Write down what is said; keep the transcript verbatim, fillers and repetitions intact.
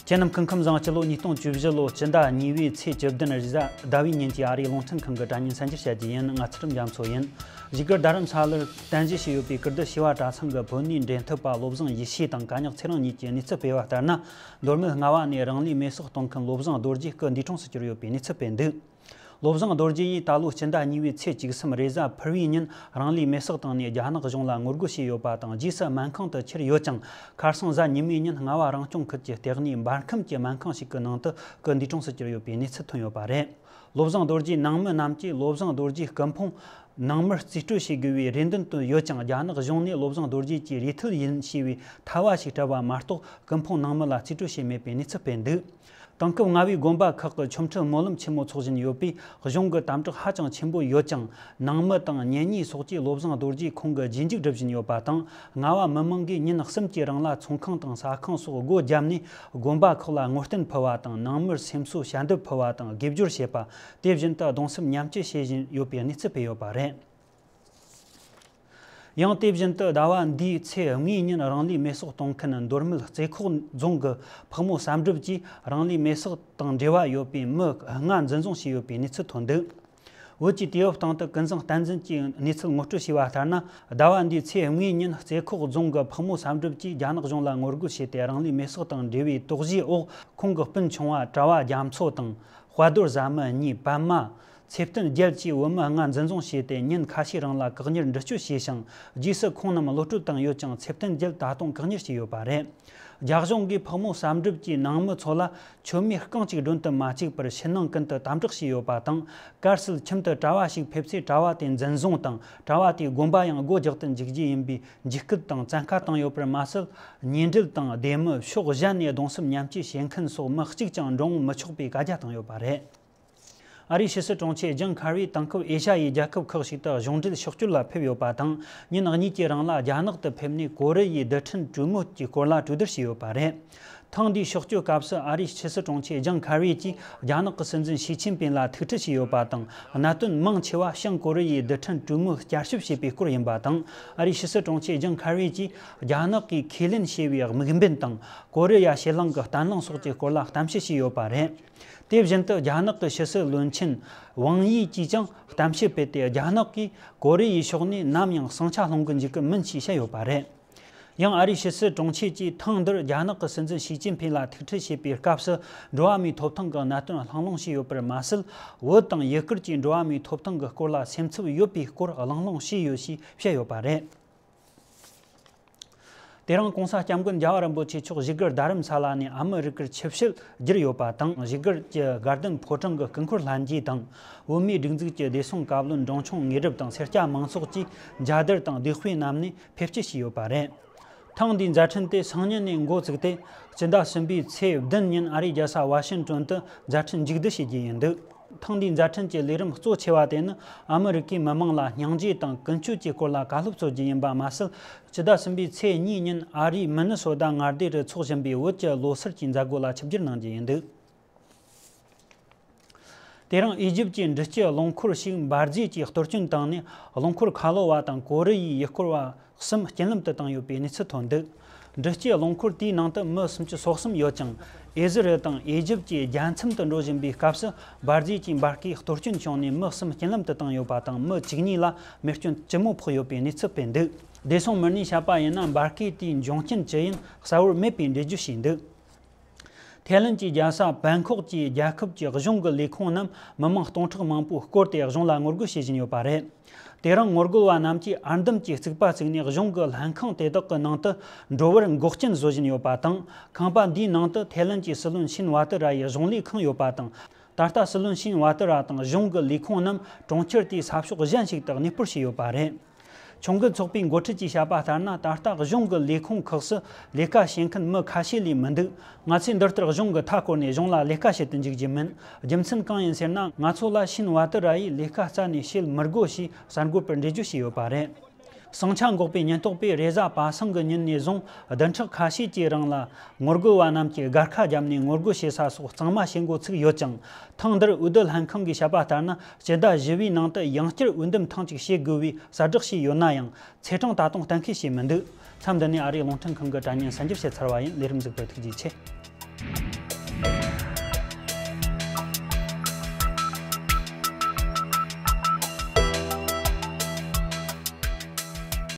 ཁྱེད་རྣམས་སྐུ་ཁམས་བཟང་། སྤྱི་ལོ་ཉིས་སྟོང་བཅུ་བཞི་ལོ་སྤྱི་ཟླ་གཉིས་པའི་ཚེས་བཅུ་བདུན་རེས་གཟའ་ཟླ་བའི་ཉིན་གྱི་ཨ་རིའི་རླུང་འཕྲིན་ཁང་གི་དྲ་བརྙན་གསར་འགྱུར་བཤད་རྒྱུ་ཡིན། ང་ཚུལ་ཁྲིམས་རྒྱ་མཚོ་ཡིན། བཞུགས་སྒར་རྡ་རམ་ས་ལར་རྟེན་གཞི་བྱས་ཡོད་པའི་ཀིརྟི་བྱེས་པ་གྲྭ་ཚང་གི་བོད་གནས་འབྲེལ་མཐུད་པ་བློ་བཟང་ཡེ་ཤེས་དང་ཀ་ཉག་ཚེ་རིང་གཉིས་ཀྱི་གནས་ཚུལ་སྤེལ་བ་ལྟར་ན། མདོ་སྨད་རྔ་བ་ནས་རང་ལུས་མེར་སྲེག་གཏོང་མཁན་བློ་བཟང་རྡོ་རྗེ་སྐུ་འདས་གྲོངས་སུ་གྱུར་ཡོད་པའི་གནས་ཚུལ་སྤེལ་འདུག། བློ་བཟང་རྡོ་རྗེ་ཡིས་ད་ལོ་སྤྱི་ཟླ་གཉིས་པའི་ཚེས་བཅུ་གསུམ་རེས་གཟའ་ཕུར་བུའི་ཉིན་རང་ལུས་མེར་སྲེག་བཏང་ནས་རྒྱ་ནག་གཞུང་ལ་ངོ་རྒོལ་བྱས་ཡོད་པ་དང་། རྗེས་སུ་སྨན་ཁང་དུ་ཁྱེར་ཡོད་ཀྱང་། ཁ་སང་གཟའ་ཉི་མའི་ཉིན་རྔ་བ་རང་སྐྱོང་ཁུལ་གྱི་ལྟེ་གནས་འབར་ཁམས་ཀྱི་སྨན་ཁང་ཞིག་གི་ནང་དུ་སྐུ་འདས་གྲོངས་སུ་གྱུར་ཡོད་པའི་གནས་ཚུལ་ཐོན་ཡོད་པ་རེད། བློ་བཟང་རྡོ་རྗེའི་ནང་མི་རྣམས་ཀྱིས་བློ་བཟང་རྡོ་རྗེའི་སྐུ་ཕུང་ནང་མིར་རྩིས་སྤྲོད་བྱེད་དགོས་པའི་རེ་འདུན་བཏོན་ཡོད་ཀྱང་། རྒྱ་ནག་གཞུང་ནས་བློ་བཟང་རྡོ་རྗེ་གྱི་རེ་ཐལ་ཡིན་ཞེས་པའི་ཐལ་བ་ཞིག་སྤྲད་པ་མ་གཏོགས། སྐུ་ཕུང་ནང་མི་ལ་རྩིས་སྤྲོད་བྱས་མེད་པའི་གནས་ཚུལ་སྤེལ་འདུག། དེང་སྐབས་རྔ་བའི་དགོན་པ་ཁག་གི་ཆོ་འཕྲུལ་སྨོན་ལམ་ཆེན་མོ་འཚོགས་བཞིན་ཡོད་པས། གཞུང་གི་དམ་དྲག་ཧ་ཅང་ཆེན་པོ་ཡོད་ཀྱང་། ནང་མི་དང་གཉེན་ཉེ་སོགས་ཀྱིས་བློ་བཟང་རྡོ་རྗེའི་ཁོང་གི་རྗེས་འཇུག་སྒྲུབ་བཞིན་ཡོད་པ་དང་། རྔ་བ་མི་མང་གིས་ཉིན་གསུམ་གྱི་རིང་ལ་ཚོང་ཁང་དང་ཟ་ཁང་སོགས་སྒོ་བརྒྱབ་ནས། དགོན་པ་ཁག་ལ་ངོ་རྟེན་ཕུལ་བ་དང་། ནང་མིར་སེམས་གསོ་ཞལ་འདེབས་ཕུལ་བ་དང་། དགེ་སྦྱོར་བྱེད་པ། དེ་བཞིན་དུ་གདུང་སེམས་མཉམ་སྐྱེད་བྱེད་བཞིན་ཡོད་པའི་གནས་ཚུལ་སྤེལ་ཡོད་པ་རེད། ཡང་དེ་བཞིན་དུ་ཟླ་བ་འདིའི་ཚེས་ལྔའི་ཉིན་རང་ལུས་མེར་སྲེག་གཏོང་མཁན་མདོ་སྨད་རྩེ་ཁོག་རྫོང་གི་ཕག་མོ་བསམ་གྲུབ་ཀྱིས་རང་ལུས་མེར་སྲེག་དང་འབྲེལ་བ་ཡོད་པའི་མི་ལྔ་འཛིན་བཟུང་བྱས་ཡོད་པའི་གནས་ཚུལ་ཐོན་འདུག། བོད་ཀྱི་དུས་བབ་སྟེང་དུ་ཀུན་བཟང་བསྟན་འཛིན་གྱིས་གནས་ཚུལ་ངོ་སྤྲོད་བྱས་པ་ལྟར་ན། ཟླ་བ་འདིའི་ཚེས་ལྔའི་ཉིན་རྩེ་ཁོག་རྫོང་གི་ཕག་མོ་བསམ་གྲུབ་ཀྱིས་རྒྱ་ནག་གཞུང་ལ་ངོ་རྒོལ་བྱས་ཏེ། རང་ལུས་མེར་སྲེག་དང་འབྲེལ་བའི་དོགས་གཞིའི་འོག་ཁོང་གི་སྤུན་ཆུང་བ་གྲྭ་བ་རྒྱ་མཚོ་དང་། དཔའ་རྡོར་བཟའ་མི་གཉིས། པདྨ། ཚེ་བརྟན་རྒྱལ་བཅས་བོད་མི་ལྔ་འཛིན་བཟུང་བྱས་ཏེ། ཉིན་ཁ་ཤས་རིང་ལ་བཀག་ཉར་འདྲི་གཅོད་བྱས་ཤིང་། རྗེས་སུ་ཁོང་རྣམས་གློད་བཀྲོལ་བཏང་ཡོད་ཀྱང་། ཚེ་བརྟན་རྒྱལ་ད་དུང་བཀག་ཉར་བྱས་ཡོད་པ་རེད། རྒྱ་གཞུང་གིས་ཕག་མོ་བསམ་གྲུབ་ཀྱི་ནང་མི་ཚོ་ལ་མཆོད་མེ་རྐང་གཅིག་སྒྲོན་དུ་མ་བཅུག་པར་ཕྱི་ནང་ཀུན་ཏུ་དམ་དྲག་བྱས་ཡོད་པ་དང་། དཀར་གསལ་ཁྱིམ་དུ་གྲྭ་བ་ཞིག་ཕེབས་ཚེ། གྲྭ་བ་དེ་འཛིན་བཟུང་དང་། གྲྭ་བ་དེའི་དགོན་པ་ཡང་སྒོ་རྒྱག་ཏུ་འཇུག་རྒྱུ་ཡིན་པའི་འཇིགས་སྐུལ་དང་བཙན་བཀའ་བཏང་ཡོད་པར་མ་ཟད། ཉེ་འབྲེལ་དང་སྡེ་མི་ཕྱོགས་གཞན་ནས་གདུང་སེམས་མཉམ་སྐྱེད་བྱེད་མཁན་སོགས་མི་གཅིག་ཀྱང་འགྲོ་འོང་མི་ཆོག་པའི་བཀའ་རྒྱ་བཏང་ཡོད་པ་རེད། ཨ་རིའི་ཕྱི་སྲིད་དྲུང་ཆེ་ཇོན་ཁ་རིས་དེང་སྐབས་ཨེ་ཤ་ཡའི་རྒྱལ་ཁབ་ཁག་ཞིག་ཏུ་གཞུང་འབྲེལ་ཕྱོགས་བསྐྱོད་ལ་ཕེབས་ཡོད་པ་དང་། ཉིན་གཉིས་ཀྱི་རིང་ལ་རྒྱ་ནག་ཏུ་ཕེབས་ནས་ཀོ་རི་ཡའི་རྡུལ་ཕྲན་གྲོས་མོལ་གྱི་སྐོར་ལ་གྲོས་བསྡུར་བྱས་ཡོད་པ་རེད། ཐེངས་འདིའི་ཕྱོགས་བསྐྱོད་སྐབས་སུ་ཨ་རིའི་ཕྱི་སྲིད་དྲུང་ཆེ་ཇོན་ཁ་རི་ཡིས་རྒྱ་ནག་གི་སྲིད་འཛིན་ཞི་ཅིན་ཕིན་ལ་ཐུག་འཕྲད་བྱས་ཡོད་པ་དང་། གནད་དོན་མང་ཆེ་བ་བྱང་ཀོ་རི་ཡའི་རྡུལ་ཕྲན་གྲོས་མོལ་བསྐྱར་ཞིབ་བྱས་པའི་སྐོར་ཡིན་པ་དང་། ཨ་རིའི་ཕྱི་སྲིད་དྲུང་ཆེ་ཇོན་ཁ་རི་ཡིས་རྒྱ་ནག་གིས་ཁས་ལེན་བྱས་པའི་དམིགས་འབེན་དང་། ཀོ་རི་ཡ་ཕྱེད་གླིང་གི་བརྟན་ལྷིང་སོགས་ཀྱི་སྐོར་ལ་གཏམ་བཤད་བྱས་ཡོད་པ་རེད། དེ་བཞིན་དུ་རྒྱ་ནག་གི་ཕྱི་སྲིད་བློན་ཆེན་ཝང་ཡི་གྱིས་ཀྱང་གཏམ་བཤད་སྤེལ་ཏེ། རྒྱ་ནག་གིས་ཀོ་རི་ཡའི་ཕྱོགས་ནས་ནམ་ཡང་ཟིང་ཆ་སློང་གི་འཇུག་གི་མིན་ཞེས་བཤད་ཡོད་པ་རེད། ཡང་ཨ་རིའི་ཕྱི་སྲིད་དྲུང་ཆེ་གྱིས་ཐེངས་འདིར་རྒྱ་ནག་གི་སྲིད་འཛིན་ཞི་ཅིན་ཕིན་ལ་ཐུག་འཕྲད་བྱེད་པའི་སྐབས་སུ། འགྲོ་བ་མིའི་ཐོབ་ཐང་གི་གནད་དོན་གླེང་སློང་བྱས་ཡོད་པར་མ་ཟད། བོད་དང་ཡུ་གུར་གྱི་འགྲོ་བ་མིའི་ཐོབ་ཐང་གི་སྐོར་ལ་སེམས་འཚབ་ཡོད་པའི་སྐོར་གླེང་སློང་བྱས་ཡོད་ཞེས་བཤད་ཡོད་པ་རེད། དེ་རིང་༸གོང་ས་༸སྐྱབས་མགོན་རྒྱལ་བ་རིན་པོ་ཆེ་མཆོག་བཞུགས་སྒར་རྡ་རམ་ས་ལ་ནས་ཨ་མི་རི་ཀར་ཆིབས་ཞལ་བསྒྱུར་ཡོད་པ་དང་། བཞུགས་སྒར་གྱི་དགའ་ལྡན་ཕོ་བྲང་གི་སྐུ་འཁོར་ལྷན་རྒྱས་དང་། བོད་མིའི་སྒྲིག་འཛུགས་ཀྱི་བདེ་སྲུང་བཀའ་བློན། འབྲོང་ཆུང་ངེས་སྒྲུབ་དང་སེར་སྐྱ་མང་ཚོགས་ཀྱིས་མཇལ་དར་དང་གདུགས་དཔེ་བསྣམས་ནས་ཕེབས་སྐྱེལ་བྱས་ཡོད་པ་རེད། ཐེངས་འདིའི་མཛད་འཕྲིན་དེ་སང་ཉིན་ནས་འགོ་བཙུགས་ཏེ། སྤྱི་ཟླ་གསུམ་པའི་ཚེས་བདུན་ཉིན་ཨ་རིའི་རྒྱལ་ས་ཝ་ཤིང་ཏོན་དུ་མཛད་འཕྲིན་མཇུག་བསྡུ་བྱེད་རྒྱུ་ཡིན་འདུག། ཐེངས་འདིའི་མཛད་འཕྲིན་གྱི་ལས་རིམ་གཙོ་ཆེ་བ་དེ་ནི། ཨ་མི་རི་ཀའི་མི་མང་ལ་སྙིང་རྗེ་དང་ཀུན་སྤྱོད་ཀྱི་སྐོར་ལ་བཀའ་སློབ་སྩོལ་རྒྱུ་ཡིན་པ་མ་ཟད། སྤྱི་ཟླ་གསུམ་པའི་ཚེས་གཉིས་ཉིན་ཨ་རིའི་མི་ནི་སོ་ད་མངའ་སྡེ་རུ་འཚོགས་བཞིན་པའི་བོད་ཀྱི་ལོ་སར་གྱི་མཛད་སྒོ་ལ་ཆིབས་བསྒྱུར་གནང་རྒྱུ་ཡིན་འདུག། དེ་རིང་ཨི་ཇིབ་ཀྱི་འབྲི་སྐྱི་རླངས་འཁོར་ཞིག་འབར་རྫས་ཀྱིས་གཏོར་སྐྱོན་བཏང་ནས། རླངས་འཁོར་ཁ་ལོ་བ་དང་ཀོ་རི་ཡའི་ཡུལ་སྐོར་བ་གསུམ་རྐྱེན་ལམ་དུ་བཏང་ཡོད་པའི་གནས་ཚུལ་ཐོན་འདུག། འབྲི་སྐྱི་རླངས་འཁོར་དེའི་ནང་དུ་མི་སུམ་ཅུ་སོ་གསུམ་ཡོད་ཀྱང་། ཨི་ཟི་རལ་དང་ཨི་ཇིབ་ཀྱི་རྒྱལ་མཚམས་དུ་འགྲོ་བཞིན་པའི་སྐབས་སུ། འབར་རྫས་ཀྱི་འབར་གས་གཏོར་སྐྱོན་བྱུང་ནས་མི་གསུམ་རྐྱེན་ལམ་དུ་བཏང་ཡོད་པ་དང་། མི་བཅུ་གཉིས་ལ་མེ་སྐྱོན་ལྕི་མོ་ཕོག་ཡོད་པའི་གནས་ཚུལ་སྤེལ་འདུག། བདེ་སྲུང་མི་སྣས་བཤད་པ་ཡིན་ན། འབར་གས་དེའི་འབྱུང་རྐྱེན་ཅི་ཡིན་གསལ་བོར་མེད་པའི་འགྲེལ་བརྗོད་བྱས་འདུག། ཐའི་ལན་གྱི་རྒྱལ་ས་བེང་ཁོག་གི་རྒྱལ་ཁབ་ཀྱི་གཞུང་གི་ལས་ཁུངས་རྣམས་མི་མང་སྟོང་ཕྲག་མང་པོས་བསྐོར་ཏེ་གཞུང་ལ་ངོ་རྒོལ་བྱེད་བཞིན་ཡོད་པ་རེད། དེ་རིང་ངོ་རྒོལ་བ་རྣམས་ཀྱིས་ཨར་འདམ་གྱི་རྩིག་པ་བརྩིགས་ནས་གཞུང་གི་ལྷན་ཁང་དེ་དག་གི་ནང་དུ་འགྲོ་བར་འགོག་རྐྱེན་བཟོ་བཞིན་ཡོད་པ་དང་། ཁང་པ་འདིའི་ནང་དུ་ཐའི་ལན་གྱི་སྲིད་བློན་ཤིན་ཝ་ཏི་ར་ཡི་གཞུང་ལས་ཁང་ཡོད་པ་དང་། ད་ལྟ་སྲིད་བློན་ཤིན་ཝ་ཏི་ར་དང་གཞུང་གི་ལས་ཁུངས་རྣམས་གྲོང་ཁྱེར་དེའི་ས་ཕྱོགས་གཞན་ཞིག་ཏུ་གནས་སྤོར་བྱས་ཡོད་པ་རེད། ཁྱོན་འགོད་ཚོགས་པའི་འགོ་ཁྲིད་ཀྱིས་བཤད་པ་ལྟར་ན། ད་ལྟ་གཞུང་གི་ལས་ཁུངས་ཁག་སུ་ལས་ཀ་བྱེད་མཁན་མི་ཁ་ཤས་ལས་མི་འདུག། ང་ཚོས་འདི་ལྟར་གཞུང་གི་མཐའ་བསྐོར་ནས་གཞུང་ལ་ལས་ཀ་བྱེད་དུ་འཇུག་རྒྱུ་མིན། རྒྱུ་མཚན་གང་ཡིན་ཟེར་ན། ང་ཚོ་ལ་ཤིན་ཝ་ཏི་ར་ཡིས་ལས་ཀ་རྩ་ནས་བྱེད་མི་དགོས་ཞེས་གསར་འགོད་པར་འགྲེལ་བརྗོད་བྱས་ཡོད་པ་རེད། ཟིང་ཆ་འགོག་པའི་ཉེན་རྟོག་པས་རེས་གཟའ་པ་སངས་ཀྱི་ཉིན་ནས་བཟུང་བདུན་ཕྲག་ཁ་ཤས་ཀྱི་རིང་ལ། ངོ་རྒོལ་བ་རྣམས་ཀྱིས་སྒར་ཁ་བརྒྱབ་ནས་ངོ་རྒོལ་བྱེད་ས་སོགས་གཙང་མ་བྱེད་འགོ་ཚུགས་ཡོད་ཀྱང་། ཐེངས་འདིར་འོས་བསྡུ་ལྷན་ཁང་གིས་བཤད་པ་ལྟར་ན། སྤྱི་ཟླ་བཞི་བའི་ནང་དུ་ཡང་བསྐྱར་འོས་འདེམས་ཐེངས་གཅིག་བྱེད་དགོས་པའི་གསལ་བསྒྲགས་བྱས་ཡོད་ན་ཡང་། ཚེས་གྲངས་ད་དུང་གཏན་འཁེལ་བྱས་མི་འདུག། མཚམས་འདི་ནས་ཨ་རིའི་རླུང་འཕྲིན་ཁང་གི་དྲ་བརྙན་གསར་འགྱུར་བཤད་ཚར་བ་ཡིན། ལས་རིམ་གཟིགས་པར་ཐུགས་རྗེ་ཆེ།